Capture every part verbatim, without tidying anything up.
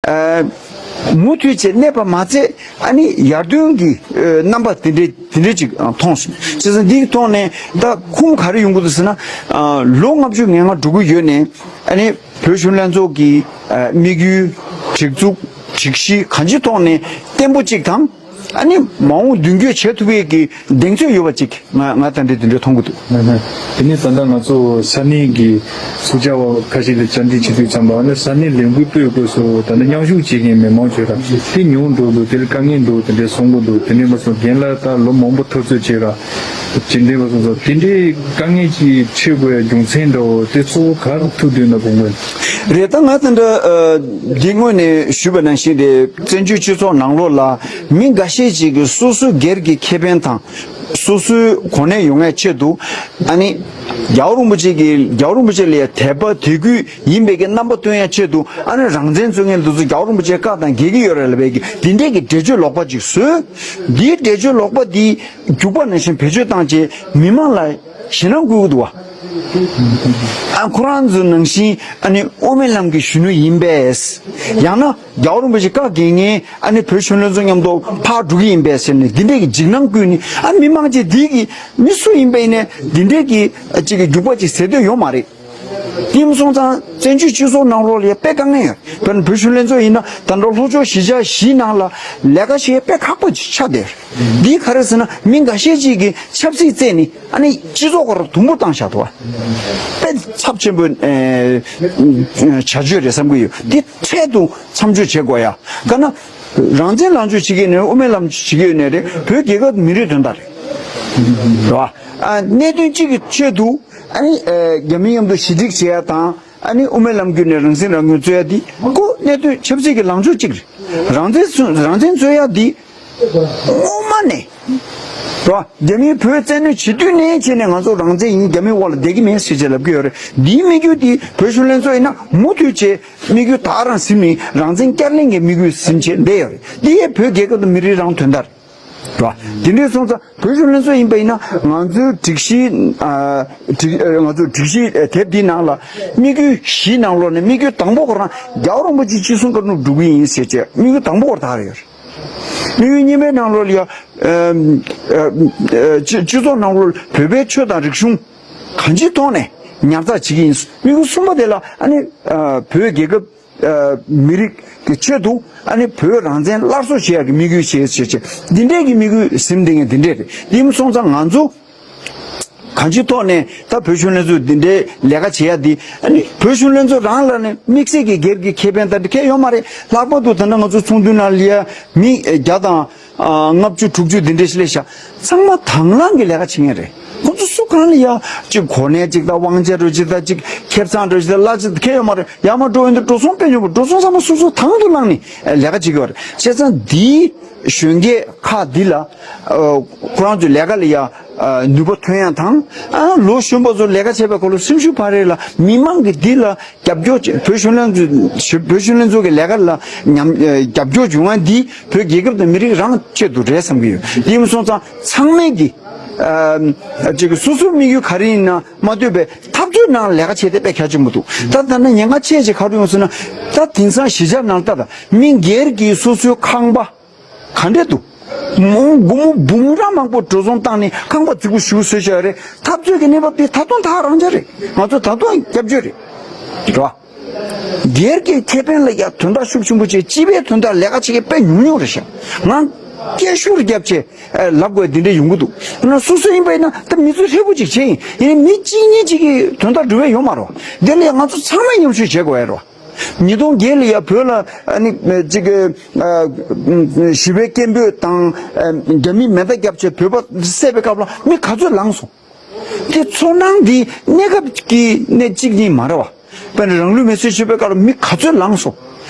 ཨ་མུ་མཐུད་བྱས་གནས་པ་མ་ཚད། ཨ་ནི་ཡར་ཐོན་གྱི་ཨ་རྣམ་པ་དེ་འདྲའི་དེ་འདྲའི་ཅིག་ཨ་མཐོང་སོང་། བྱས་ཙང་འདིའི་ཐོག་ནས་ད་ཁུངས་ག་རེ་ཡོང་གི་འདུག་ཟེར་ན། ཨ་ལོ་ལྔ་བཅུ་ང་ལྔ་འགྲོ་གི་ཡོད་ནས། ཨ་ནི་བོད་གཞོན་ལྷན་ཚོགས་ཀྱི་ཨ་དམིགས་ཡུལ། སྒྲིག་འཛུགས། སྒྲིག་གཞི་གང་ཅིའི་ཐོག་ནས་བརྟན་པོ་གཅིག་དང་། ཨ་ནི་མ་འོངས་མདུན་སྐྱོད་བྱེད་ཐུབ་ཡས་ཀྱི་གདེང་ཚོད་ཡོད་པ་ཅིག་ང་ང་ད་འདི་དེ་འདྲ་མཐོང་གི་འདུག། ཨ་ནི་དེ་ནས་ད་ལྟ་ང་ཚོ་ས་གནས་ཀྱི་ཚོགས་བཅར་བ་ཁ་ཤས་ལ་བཅར་འདྲི་བྱེད་དུས་ཙམ་པ། ཨ་ནི་ས་གནས་ལས་འགུལ་སྤེལ་དགོས་སོ། ད་ལྟ་མཉམ་ཞུགས་བྱེད་མཁན་མི་མང་ཆེ་ར་དེ་ཉུང་འགྲོ་འདུག། དེ་ལ་དཀའ་ངལ་འདུག། དེ་འདྲའི་གསུང་གི་འདུག། དེ་ནས་མ་སོང་རྒན་ལགས་ད་ལོ་མང་པོ་འཐབ་རྩོད་བྱས་ར། ཇི་འདྲའི་བ་སོང་སོང་དེ་འདྲའི་དཀའ་ངལ་ཅིག་འཕྲད་དགོས་ཡ་རྒྱུ་མཚན་འདྲ་བོ་དེ་གཙོ་བོ་ག་རེ་ཐུག་འདུག་ན་དགོངས་པ། རེད། ད་ང་དེ་འདྲ་ཨ་འདི་སྔོན་ནས་ཞུས་པ་ནང་བཞིན་རེད། བཙན་བྱོལ་སྤྱི་ཚོགས་ནང་ལོགས་ལ་མི་འགའ་ཤས་ཅིག་གིས་སོ་སོ་སྒེར་གྱི་ཁེ་ཕན་དང་སོ་སོའི་གོ་གནས་ཡོང་ཡ་ཆེད་དུ། ཨ་ནི་རྒྱལ་བ་རིན་པོ་ཆེ་གི་རྒྱལ་བ་རིན་པོ་ཆེ་ལ་ཡ་དད་པ་དད་གུས་ཡིན་པའི་གི་རྣམ་པ་སྟོན་ཡ་ཆེད་དུ། ཨ་ནི་རང་བཙན་རྩོད་མཁན་དེ་ཚོ་རྒྱལ་བ་རིན་པོ་ཆེ་བཀའ་དང་འགལ་གྱི་ཡོད་རེད་ལབ་པའི་གི་འདི་འདྲའི་གི་འགྲེལ་བརྗོད་ལོག་པ་ཅིག་བཟོས། འདིའི་འགྲེལ་བརྗོད་ལོག་པ་འདི་རྒྱུག་པ་ནང་བཞིན་བེད་སྤྱོད་བཏང་བྱས་མི་མང་ལ་ཞེད་སྣང་བསྐུལ་གྱི་འདུག་བ། ཨ་ཁོ་རང་ཚོ་ནང་བཞིན་ཨ་ནི་དབུ་མའི་ལམ་གྱི་གཞོན་ནུ་ཡིན་པས། ཡང་ན་རྒྱལ་བ་རིན་པོ་ཆེ་བཀའ་འགལ་མཁན་ཨ་ནི་བོད་གཞོན་ལྷན་ཚོགས་མཉམ་དུ་ཕར་འགྲོ་གི་ཡིན་པས་ཟེར་ནས་འདི་འདྲའི་གི་འཇིགས་སྣང་བསྐུལ་ནས། ཨ་མི་མང་ཆེ་འདི་གི་མི་སུ་ཡིན་པ་ཡིན་ནའི་འདི་འདྲའི་གི་ཅིག་གི་རྒྱུག་པ་ཅིག་ཟེར་འདོད་ཡོད་མ་རེད། དེ་མ་སོང་ཙང་བཙན་བྱོལ་སྤྱི་ཚོགས་ནང་ལོགས་ལ་ཡ་དཔེ་དཀའ་ངལ་ཡོད། དཔེར་ན་བོད་གཞོན་ལྷན་ཚོགས་ཡིན་ན་ད་དུང་ལྷོ་ཕྱོགས་གཞིས་ཆགས་བཞིའི་ནང་ལ་ལས་ཀ་བྱེད་ཡ་དཔེ་ཁག་པོ་ཅིག་ཆགས་བསྡད། འདི་ག་རེ་ཟེར་ན་མི་འགའ་ཤས་ཅིག་གིས་ཆབ་སྲིད་བརྩད་ནས་ཨ་ནི་སྤྱི་ཚོགས་ཁོ་རང་དུམ་བུར་བཏང་བཞག་འདུག་བ། དཔེ་ཚབས་ཆེན་པོའི་ཨེ་བྱ་སྤྱོད་རེད་བསམ་གྱི་ཡོད། འདི་འཕྲལ་དུ་མཚམས་འཇོག་བྱེད་དགོས་ཡ། ག་ན་རང་བཙན་ལངས་ཕྱོགས་བྱེད་ཀྱི་ཡོད་ནའི་དབུ་མའི་ལམ་བྱེད་ཀྱི་ཡོད་ནའི་རེད། བོད་རྒྱལ་ཁབ་མི་རིགས་དོན་དག་རེད། རེད་བ། ཨ་གནད་དོན་གཅིག་གི་ཆེད་དུ་ཨ་ནི་ཨེ་རྒྱ་མི་མཉམ་དུ་ཞི་འགྲིག་བྱེད་ཡ་དང་། ཨ་ནི་དབུ་མའི་ལམ་བརྒྱུད་ནས་རང་སྲིད་རང་སྐྱོང་རྩོད་ཡ་འདི་ཁོ་གནད་དོན་ཆབ་སྲིད་ཀྱི་ལངས་ཕྱོགས་གཅིག་རེད། རང་བཙན་རང་བཙན་རྩོད་ཡ་འདི་སྔོན་མ་ནས་རེད་བ། རྒྱ་མིས་བོད་བཙན་གནོན་བྱེད་དུས་ནས་བྱས་ནས་ང་ཚོ་རང་བཙན་ཡིན། རྒྱ་མིའི་འོག་ལ་བསྡད་ཀྱི་མེད་ཟེར་བྱས་ལབ་ཀྱི་ཡོད་རེད། འདིའི་དམིགས་ཡུལ་འདི་བོད་གཞོན་ལྷན་ཚོགས་ཡིན་ན་མུ་མཐུད་བྱས་དམིགས་ཡུལ་ད་རང་ཟིན་ནས་རང་བཙན་བསྐྱར་ལེན་གྱི་དམིགས་ཡུལ་ཟིན་བྱས་བསྡད་ཡོད་རེད། འདི་ཡས་བོད་རྒྱལ་ཁབ་དང་མི་རིགས་རང་དོན་དག་རེད། རེད་བ། དེ་འདྲའི་སོང་ཙང་བོད་གཞོན་ལྷན་ཚོགས་ཡིན་པ་ཡིན་ན་ང་ཚོའི་སྒྲིག་གཞི་ཨ་སྒྲིག་ཨ་ང་ཚོའི་སྒྲིག་གཞི་དེབ་འདིའི་ནང་ལ་དམིགས་ཡུལ་བཞིའི་ནང་ལོགས་ནས་དམིགས་ཡུལ་དང་པོ་ཁོ་རང་རྒྱལ་བ་རིན་པོ་ཆེ་ཅི་གསུང་བཀའ་དྲིན་སྒྲུབ་ཀྱི་ཡིན་ཟེར་བྱས་དམིགས་ཡུལ་དང་པོ་ཁོ་རང་དེ་ཡོད་རེད། དམིགས་ཡུལ་གཉིས་པའི་ནང་ལོགས་ལ་ཡ་ཨ་ཨ་སྤྱི་སྤྱི་ཚོགས་ནང་ལོགས་བོད་པའི་ཆོས་དང་རིག་གཞུང་གང་ཅིའི་ཐོག་ནས་ཉར་ཚགས་བྱེད་ཀྱི་ཡིན། དམིགས་ཡུལ་གསུམ་པ་དེ་ལ་ཨ་ནི་ཨ་བོད་རྒྱལ་ཁབ་ཨ་མི་རིགས་ཀྱི་ཆེད་དུ་ཨ་ནི་བོད་རང་བཙན་སླར་གསོ་བྱེད་ཡག་གི་དམིགས་ཡུལ་བྱེད་བྱེད་བྱེད་འདི་འདྲས་ཀྱི་དམིགས་ཡུལ་ཟིན་བསྡད་མཁན་འདི་འདྲས་རེད། དེ་མ་སོང་ཙང་ང་ཚོ་གང་ཅིའི་ཐོག་ནས་ད་བོད་གཞོན་ལྷན་ཚོགས་འདི་འདྲའི་ལས་ཀ་བྱེད་ཡག་འདི་ཨ་ནི་བོད་གཞོན་ལྷན་ཚོགས་རང་ལ་ནི་དམིགས་བསལ་གྱི་སྒེར་གྱི་ཁེ་ཕན་ད་འདི་གས་ཡོད་མ་རེད། ལྷག་པར་དུ་ད་ལྟ་ང་ཚོ་ཚོགས་འདུའི་ནང་ལ་ཡ་མི་བརྒྱ་དང་ཨ་ལྔ་བཅུ་དྲུག་ཅུ་འདི་འདྲས་ཞིག་སླེབས་ཤག། ཚང་མ་དང་བླངས་ཀྱི་ལས་ཀ་བྱེད་མཁན་རེད། ཁོང་ཚོ་སུ་གང་ལ་ཡ་གཅིག་གོ་གནས་གཅིག་དང་དབང་ཆ་འདྲ་གཅིག་དང་གཅིག་ཁེ་བཟང་འདྲ་གཅིག་དང་གླ་གཅིག་དང་གས་ཡོད་མ་རེད། ཡར་མར་འགྲོ་ཡོང་དུས་འགྲོ་སོང་དཔེ་ཉུང་པོ། འགྲོ་སོང་ཚང་མ་སོ་སོ་དང་དུ་བླངས་ནས་ལས་ཀ་བྱེད་ཀྱི་ཡོད་རེད། བྱས་ཙང་འདིའི་གཞོན་སྐྱེས་ཁག་འདི་ལ་ཁོ་རང་ཚོའི་ལས་ཀ་ལ་ཡ་ནུས་པ་ཐོན་ཡ་དང་། ལོ་གཞོན་པ་ཚོ་ལས་ཀ་བྱེད་པའི་སྐོར་ལ་སེམས་ཤུགས་སྤར་ཡ་ལ་མི་མང་གིས་འདི་ལ་རྒྱབ་སྐྱོར་བྱེད། བོད་གཞོན་ལྷན་ཚོགས་བོད་གཞོན་ལྷན་ཚོགས་ཀྱི་ལས་ཀ་ལ་ཉམས་རྒྱབ་སྐྱོར་བྱུང་བ་འདི་བོད་རྒྱལ་ཁབ་དང་མི་རིགས་རང་ཆེད་དུ་རེད་བསམ་གྱི་ཡོད། དེ་མ་སོང་ཙང་ཚང་མས་ཀྱི་ཨ་ཅིག་སོ་སོའི་དམིགས་ཡུལ་ག་རེ་ཡིན་ན་མ་ལྟོས་པའི་འཐབ་རྩོད་ནང་ལས་ཀ་བྱེད་དེ་དཔེ་གལ་ཆེན་པོ་འདུག། ད་ད་ནི་ཉེན་ཁ་ཆེ་ཆེ་ག་རེ་ཡོང་སོང་ན། ད་དེང་སང་གཞིས་ཆགས་ནང་ལྟ་ད་མི་སྒེར་གྱིས་སོ་སོའི་ཁང་པ་ག་འདྲས་འདུག། མོ་སྒོར་མོ་འབུམ་ར་མང་པོ་འགྲོ་སོང་བཏང་ནས་ཁང་པ་རྫིག་པོ་ཞིག་བཟོས་བཞག་རེད། འཐབ་རྩོད་ཀྱི་གནས་བབ་དེ་ད་དུང་ད་རང་འཇགས་རེད། ང་ཚོ་ད་དུང་སྐྱབས་བཅོལ་རེད། རེད་བ། སྒེར་གྱི་ཁེ་ཕན་ལ་ཡ་དོན་དག་ཤུགས་ཆེན་པོ་བྱས། སྤྱི་པའི་དོན་དག་ལས་ཀ་བྱེད་མཁན་དཔེ་ཉུང་ཉུང་རེད་ཤག། ང་སྐད་ཤུགས་རྒྱབ་བྱས་ལབ་དགོས་འདི་འདྲ་ཡོང་གི་འདུག། ན་སོ་སོ་ཡིན་པ་ཡིན་ན་ད་མི་ཚོ་ཧྲིལ་པོ་ཅིག་བྱས་ཡིན། ཡིན་ནའི་མི་གཅིག་གཉིས་གཅིག་གིས་དོན་དག་འགྲུབ་ཡ་ཡོད་མ་རེད་བ། དེ་ལ་ཡ་ང་ཚོ་ཚང་མས་མཉམ་ཞུགས་བྱེད་དགོས་ཡ་རེད་བ། ཉིས་སྟོང་བརྒྱད་ལ་ཡ་བོད་ལ་ཨ་ནི་ཅིག་ཞི་བའི་སྐད་འབོད་དང་རྒྱ་མིས་མེ་མདའ་བརྒྱབ་བྱས་བོད་པ་བསད་པའི་སྐབས་ལ་མི་ག་ཚོད་ལངས་སོང་། དེ་ཚོར་སྣང་འདི་གནས་སྐབས་ཀྱི་གནས་གཅིག་གཉིས་མ་རེད་བ། དཔེར་ན་རང་ལུས་མེར་སྲེག་བྱེད་པའི་སྐབས་ལ་མི་ག་ཚོད་ལངས་སོང་།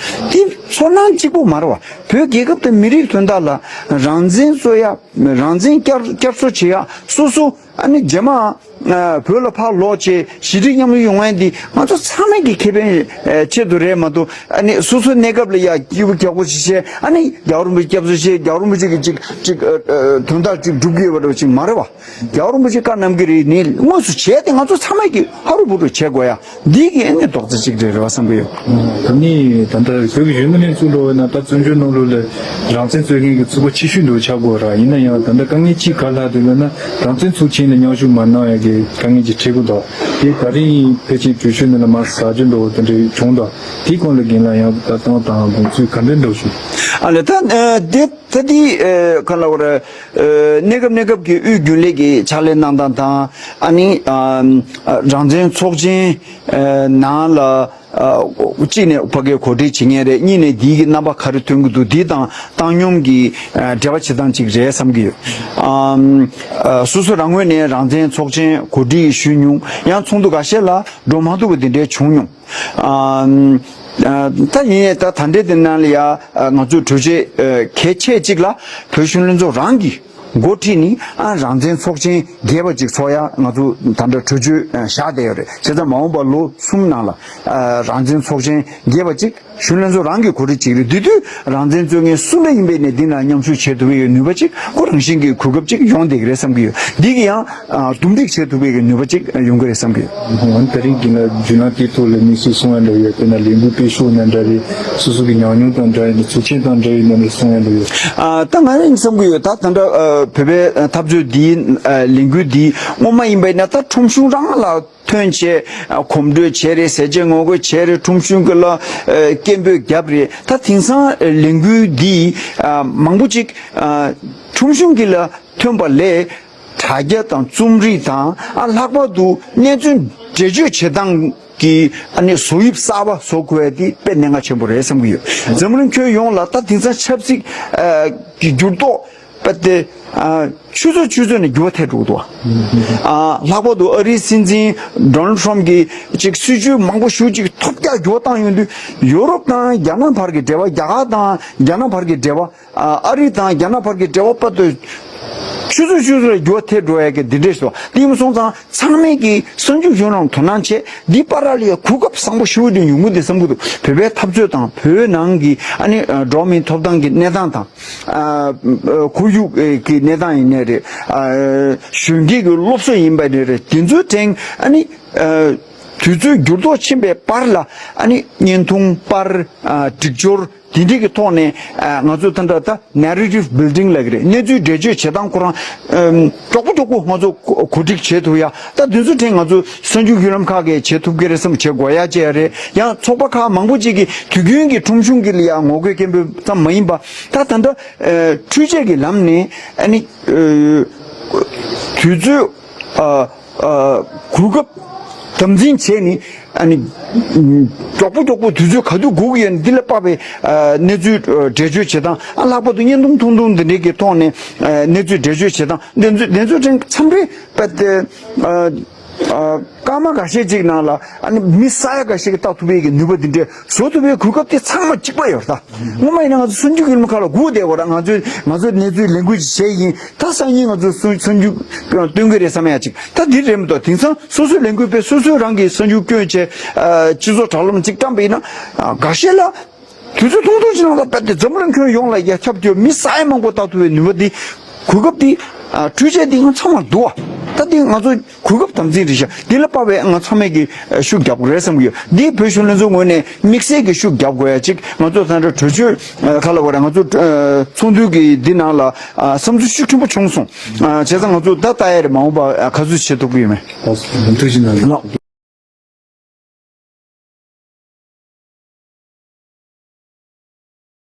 དེ་ཚོར་སྣང་གཅིག་པོ་མ་རེད་བ། བོད་རྒྱལ་ཁབ་དང་མི་རིགས་དོན་དག་ལ་རང་བཙན་རྩོད་ཡ། རང་བཙན་བསྐྱར་བསྐྱར་གསོ་བྱེད་ཡ། སོ་སོ་ཨ་ནི་རྗེས་མ་ བོད་ལ་ཕར་ལོག་བྱས་ཞི་འགྲིག་མཉམ་ལུགས་ཡོང་ཡ་འདི་ང་ཚོ་ཚང་མ་གི་ཁེ་ཕན་ཆེད་དུ་རེད་མ་གཏོགས། ཨ་ནི་སོ་སོའི་གནས་སྐབས་ལ་ཡ་སྐྱིད་པོ་རྒྱག་པོ་ཞིག་བྱས། ཨ་ནི་རྒྱལ་བ་རིན་པོ་ཆེ་སྐྱབས་སུ་མཆི། རྒྱལ་བ་རིན་པོ་ཆེ་གི་ཅིག་ཅིག་དོན་དག་ཅིག་སྒྲུབ་ཀྱི་ཡོད་པ་འདྲ་བ་ཅིག་མ་རེད་བ། རྒྱལ་བ་རིན་པོ་ཆེ་བཀའ་གནང་གི་རེད། ནི་དངོས་སུ་བྱས་ཏེ་ང་ཚོ་ཚང་མ་གི་ཧ་རུ་བུ་རུ་བྱེད་དགོས་ཡ། འདི་གི་ཨེ་ནི་རྡོག་རྩ་གཅིག་སྒྲིལ་རེད་བ་བསམ་གི་ཡོད། ད་ནི་ད་ལྟ་བོད་ཀྱི་གཞོན་ནུ་ལྷན་ཚོགས་འགྲོ་བས་ན་ད་བཙན་བྱོལ་ནང་ལོགས་ལ་རང་བཙན་རྩོད་མཁན་གྱི་ཚོགས་པ་ཆེ་ཤོས་འདུག་ཆགས་དགོས་ར། ཡིན་ན་ཡང་ད་ལྟ་དཀའ་ངལ་གཅིག་ག་ལྷག་འདུག་ལབ་ན་རང་བཙན་ཚོགས་ཆེན་ལ་མཉམ་ཞུགས་མ་གནང་ཡ་གི་དཀའ་ངལ་ཅིག་འཕྲད་ཀྱི་འདུག་དེ་ད་རིང་ཕལ་ཆེར་གྲོས་ཆོད་ནང་ལ་མར་ཟ་རྒྱུ་འདུག་དེ་འདྲ་བྱུང་འདུག་དེའི་སྐོར་ལ་རྒན་ལགས་ཡང་ལྟ་སྟངས་དང་དགོངས་ཚུལ་ག་འདྲ་འདུག་ཞུ། ཨ་ལེ་ད་དེ། ད་ལྟའི་ཨེ་ག་ལབ་དགོས་རེད། ཨེ་གནས་སྐབས་གནས་སྐབས་ཀྱི་དབུས་རྒྱུན་ལས་ཀྱི་ཕྱག་ལས་གནང་སྟངས་དང་། ཨ་ནི་ཨ་རང་བཙན་ཚོགས་ཆེན་ཨེ་ནང་ལ་ཨ་གཅིག་ནས་ཕ་གིར་གོ་སྒྲིག་བྱེད་མཁན་རེད། གཉིས་ནས་འདིའི་གི་རྣམ་པ་ག་རེ་ཐོན་གྱི་འདུག་འདི་དང་བཏང་སྙོམས་ཀྱི་ཨ་འབྲེལ་བ་བྱེད་སྟངས་ཅིག་རེད་བསམ་གྱི་ཡོད། ཨམ་ཨ་སོ་སོ་རང་ངོས་ནས་རང་བཙན་ཚོགས་ཆེན་གོ་སྒྲིག་ཞུས་མྱོང་། ཡང་ཚོགས་འདུ་འགའ་ཤས་ལ་འགྲོ་མ་ཐུབ་པ་དེ་འདྲའི་བྱུང་མྱོང་། ཨ་ཨ་ད་ཡིན་ནའི་ད་ད་ལྟའི་དེ་ནང་ལ་ཡ་ཨ་ང་ཚོའི་གྲོས་ཆོད་ཨ་གལ་ཆེ་གཅིག་ལ་བོད་གཞོན་ལྷན་ཚོགས་རང་གིས་འགོ་ཁྲིད་ནས་ཨ་རང་བཙན་ཚོགས་ཆེན་རྒྱས་པ་ཅིག་ཚོགས་ཡ་ང་ཚོ་ད་ལྟ་གྲོས་ཆོད་ཨ་བཞག་བསྡད་ཡོད་རེད། བྱས་ཙང་མ་འོངས་པ་ལོ་གསུམ་ནང་ལ་ཨ་རང་བཙན་ཚོགས་ཆེན་རྒྱས་པ་ཅིག་གཞོན་ལྷན་ཚོགས་རང་གིས་གོ་སྒྲིག་བྱེད་ཀྱི་རེད། དེ་དུས་རང་བཙན་རྩོད་མཁན་སུ་འདྲ་ཡིན་པའི་ནས་འདི་ན་མཉམ་ཞུགས་བྱེད་ཐུབ་ཀྱི་ཡོད་ནུས་པ་ཅིག་ཁོ་རང་བཞིན་གྱི་གོ་སྐབས་ཅིག་ཡོང་བསྡད་ཀྱི་རེད་བསམ་གྱི་ཡོད། འདི་གི་ཡང་ཨ་འདུམ་འགྲིག་བྱེད་ཐུབ་པའི་གི་ནུས་པ་ཅིག་ཡོང་གི་རེད་བསམ་གྱི་ཡོད། ད་རིང་གི་ན་རྒྱུན་ལམ་དེའི་ཐོག་ལ་དམིགས་བསལ་གསུང་ཡ་འདྲ་ཡོད། དཔེར་ན་ལས་འགུལ་སྤེལ་ཕྱོགས་ན་འདྲ་རེད། སོ་སོ་གི་ཉམས་མྱོང་དང་འདྲ་ཡིན་ན་ཚོགས་ཆེན་དང་འདྲ་ཡིན་ན་གསུང་ཡ་འདྲ་ཡོད། ཨ་ད་ང་རང་བསམ་གྱི་ཡོད། ད་ད་ལྟ་ཨ་བོད་པའི་འཐབ་རྩོད་འདིའི་ཨ་ལས་འགུལ་འདི་སྔོན་མ་ཡིན་པ་ཡིན་ན་ད་ཁྲོམ་གཞུང་རང་ལ་ཐོན་བྱས་ཨ་གོམ་བགྲོད་བྱས་རེད། ཟས་བཅད་ངོ་རྒོལ་བྱས་རེད། ཁྲོམ་གཞུང་གི་ལ་ཨ་སྐད་འབོད་བརྒྱབ་རེད། ད་དེང་སང་ཨ་ལས་འགུལ་འདི་ཨ་མང་པོ་ཅིག་ཨ་ཁྲོམ་གཞུང་གི་ལ་ཐོན་པ་ལས་དྲ་རྒྱ་དང་རྩོམ་རིག་དང་ཨ་ལྷག་པར་དུ་གནས་ཚུལ་འགྲེལ་བརྗོད་བྱེད་སྟངས་ཀྱི་ཨ་ནི་བཟོ་དབྱིབས་གསར་པ་བཟོ་དགོས་ཡ་དེ་དཔེ་གནད་འགག་ཆེན་པོ་རེད་བསམ་གྱི་ཡོད། འཛམ་གླིང་ཁྱོན་ཡོངས་ལ་ད་དེང་སང་ཆབ་སྲིད་ཨ་ཀྱི་འགྱུར་ལྡོག་དཔེ་དེ་ཨ་ཆུ་ཚོད་ཆུ་ཚོད་ནས་འགྱུར་བ་ཐེབས་འགྲོ་གི་འདུག་ཨ་ལྷག་པར་དུ་ཨ་རིའི་སྲིད་འཛིན་Donald Trump་གྱིས་ཅིག་སྲིད་ཇུས་མང་པོ་ཞེ་ཅིག་ཐོབ་རྒྱག་འགྱུར་བ་བཏང་ཡོང་དུས་ཡོ་རོབ་དང་རྒྱ་ནག་བར་གྱི་འབྲེལ་བ། རྒྱ་གར་དང་རྒྱ་ནག་བར་གྱི་འབྲེལ་བ། ཨ་ཨ་རི་དང་རྒྱ་ནག་བར་གྱི་འབྲེལ་བ་བར་དུ་ཆུ་ཚོད་ཆུ་ཚོད་ལ་འགྱུར་བ་ཐེབས་འགྲོ་ཡ་གི་འདི་འདྲས་སོ། དེ་ཡིན་སོང་ཙང་ཚང་མས་ཀྱི་གསར་འགྱུར་གཞུང་ནང་དོ་སྣང་བྱས། འདི་བར་ལ་ཡ་གོ་སྐབས་བཟང་པོ་ཞེ་པོ་ཅིག་ཡོང་གི་འདུག་བསམ་གྱི་འདུག་བོད་པའི་འཐབ་རྩོད་དང་བོད་ནང་གི་ཨ་ནི་འགྲོ་བ་མིའི་ཐོབ་ཐང་གི་གནས་སྟངས་དང་། ཨ་ཁོར་ཡུག་གི་གནས་སྟངས་ཡིན་ནའི་རེད། ཨ་གཞོན་སྐྱེས་ཀྱི་སློབ་གསོ་ཡིན་པ་ནའི་རེད། དེ་ཚོའི་སྟེང་ཨ་ནི་ཨ་དུས་ཚོད་འགྱུར་ལྡོག་ཕྱིན་པའི་བར་ལ་ཨ་ནི་བརྙན་ཐུང་པར་ཨ་སྒྲིག་སྦྱོར་དེ་འདྲའི་གི་ཐོག་ནས་ཨ་ང་ཚོ་ད་ལྟ་ད་narrative building་ལབ་ཀྱི་རེད། གནས་ཚུལ་འགྲེལ་བརྗོད་བྱེད་སྟངས་ཁོ་རང་ཨམ་མགྱོགས་པོ་མགྱོགས་པོ་ང་ཚོ་གོ་གོ་སྒྲིག་བྱེད་ཐུབ་ཡ། ད་དེ་ཚོ་ཐེངས་ང་ཚོ་གསར་འགྱུར་བརྒྱུད་ལམ་ཁག་གིས་བྱེད་ཐུབ་ཀྱི་རེད་བསམ། བྱེད་དགོས་ཡ་བྱས་ཡ་རེད། ཡང་ཚོགས་པ་ཁག་མང་པོ་ཅིག་གིས་དུས་རྒྱུན་གྱི་ཁྲོམ་གཞུང་གི་ལ་ཡ་ངོ་རྒོལ་སྐད་འབོད་ཙམ་མ་ཡིན་པ། ད་ད་ལྟ་ཨ་འཕྲུལ་ཆས་ཀྱི་ལམ་ནས་ཨ་ནི་ཨ་དུས་ཚོད་ཨ་ཨ་གོ་སྐབས་དམ་འཛིན་བྱས་ནས་ཨ་ནི་མགྱོགས་པོ་མགྱོགས་པོ་དུས་ཚོད་ག་དུས་འགོར་གྱི་ཡོད་ན་འདི་ལ་དཔག་པའི་ཨ་གནས་ཚུལ་ཨ་འགྲེལ་བརྗོད་བྱེད་སྟངས། ཨ་ལྷག་པར་དུ་བརྙན་ཐུང་ཐུང་ཐུང་འདི་འདྲའི་གི་ཐོག་ནས་ཨ་གནས་ཚུལ་འགྲེལ་བརྗོད་བྱེད་སྟངས་འདི་ཚོ་འདི་ཚོ་ཕྲན་མཚམས་རེ་དཔེ་དེ་ཨ་ཨ་སྐར་མ་འགའ་ཤས་ཅིག་ནང་ལ་ཨ་ནི་མི་ས་ཡ་འགའ་ཤས་ཀྱིས་ལྟ་ཐུབ་པའི་གི་ནུས་པ་འདི་འདྲ་བཟོ་ཐུབ་པའི་གོ་སྐབས་དེ་ཚང་མ་གཅིག་པ་ཡོད་རེད་ད། སྔོན་མ་ཡིན་ན་ང་ཚོ་གསར་འགྱུར་བརྒྱུད་ལམ་ཁག་ལ་སྒུག་བསྡད་ཡོད་རེད། ང་ཚོས་ང་ཚོས་གནས་ཚུལ་ལས་འགུལ་ཅིག་བྱས་ཡིན། ད་སང་ཉིན་ང་ཚོས་གསར་གསར་འགྱུར་སྟོན་གྱི་རེད་བསམ་ཡ་ཅིག་ད་འདི་རེད་མི་འདུག་དེང་སང་སོ་སོའི་ལས་འགུལ་སྤེལ། སོ་སོས་རང་གི་གསར་འགྱུར་བསྐྱོན་བྱས་ཨ་སྤྱི་ཚོགས་དྲ་ལམ་ཅིག་བཀྲམ་པ་ཡིན་ན་ཨ་འགའ་ཤས་ལ་དུས་ཚོད་ཐུང་ཐུང་ཅིག་ནང་ལ་རྦད་དེ་འཛམ་གླིང་ཁྱོན་ཡོངས་ལ་ཡ་ཁྱབ་ཀྱི་མི་ས་ཡ་མང་པོ་ལྟ་ཐུབ་པའི་ནུས་པ་འདི་གོ་སྐབས་འདི་ཨ་འཕྲུལ་ཆས་འདི་ང་ཚང་མར་འདུག་བ། ད་འདི་ང་ཚོ་གོ་སྐབས་དམ་འཛིན་རེད་ཤག་འདི་ལ་དཔག་པའི་ང་ཚང་མས་ཀྱི་ཤུགས་རྒྱབ་དགོས་རེད་བསམ་གྱི་ཡོད། འདི་བོད་གཞོན་ལྷན་ཚོགས་ངོས་ནས་དམིགས་བསལ་གྱི་ཤུགས་རྒྱབ་དགོས་ཡ་གཅིག་ང་ཚོ་ད་ལྟ་གྲོས་ཆོད་ཨ་ག་ལབ་དགོས་རེད། ང་ཚོ་ཨ་ཚོགས་འདུ་གི་འདི་ནང་ལ་ཨ་བསམ་ཚུལ་ཤུགས་ཆེན་པོ་བྱུང་སོང་། ཨ་བྱས་ཙང་ང་ཚོ་ད་ལྟ་ཡ་རེད། མ་འོངས་པ་ཨ་ག་ཚོད་བྱེད་ཐུབ་ཀྱི་ཡོད་མེད། ཐུགས་རྗེ་གནང་།